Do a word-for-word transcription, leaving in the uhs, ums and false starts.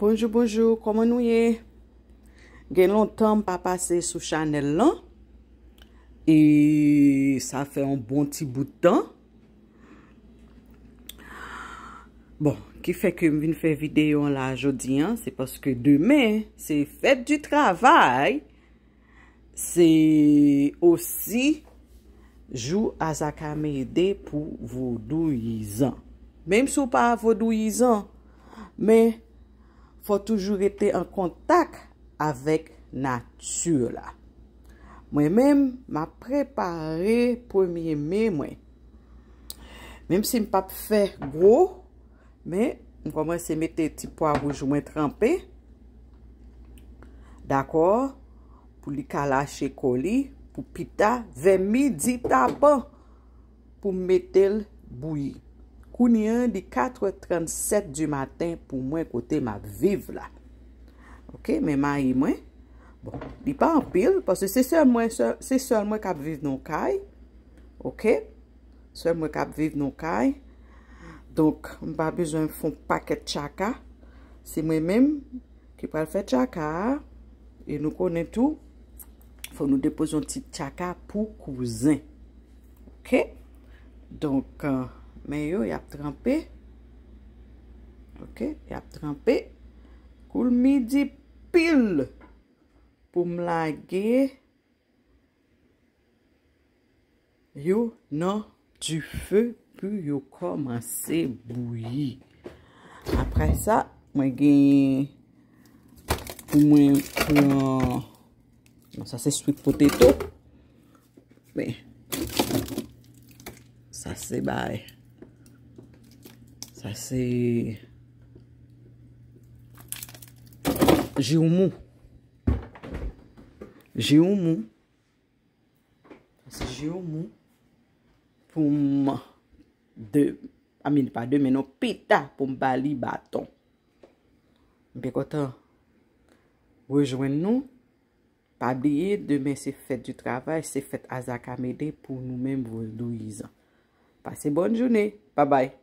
Bonjou, bonjou, kòman nou ye? Gen lontan m pa pase sou chanèl lan. E sa fè yon bon ti bout tan. Bon, ki fè ke m vin fè videyo an la jodi an, se paske demen, se fèt di travay. Se osi jou Azaka Mede pou vodouyizan. Menm si w pa vodouyizan, men fò toujou rete an kontak avèk nati la. Mwen menm, m ap prepare premye me mwen. Menm si m p ap fè gwo, men m kòmanse mete ti pwa wouj mwen tranpe. Dakò? Pou li ka lache kò li, pou pita, vè midi tapan, pou m mete l bouyi. Kounye a, li kat è trannsèt di maten pou mwen kote m ap viv la. Oke, men mayi mwen. Bon, li pa anpil, paske se sèl mwen, sèl, se sèl mwen k ap viv nan kay. Oke? Sèl mwen k ap viv nan kay. Donk, m pa bezwen fè yon pakèt tchaka. Se mwen menm ki pral fè tchaka a. E nou konnen tou, fò nou depoze yon ti tchaka pou kouzen. Oke? Donk, euh, men yo, y ap tranpe. Oke? Y ap tranpe. Kou l midi pil pou m lage yo nan dife pou yo kòmanse bouyi. Apre sa, mwen genyen pou mwen pran, non, sa se sweet potato. Men, sa se bay. Sa se jiwmou. Jiwmou. Sa se jiwmou. Pou m de, I mean, pa demen non, pita pou m ba li baton. M byen kontan rejwenn nou. Pa bliye, demen se fèt di travay, se fèt Azaka Mede pou nou menm vodouyizan. Pase bòn jounen. Babay.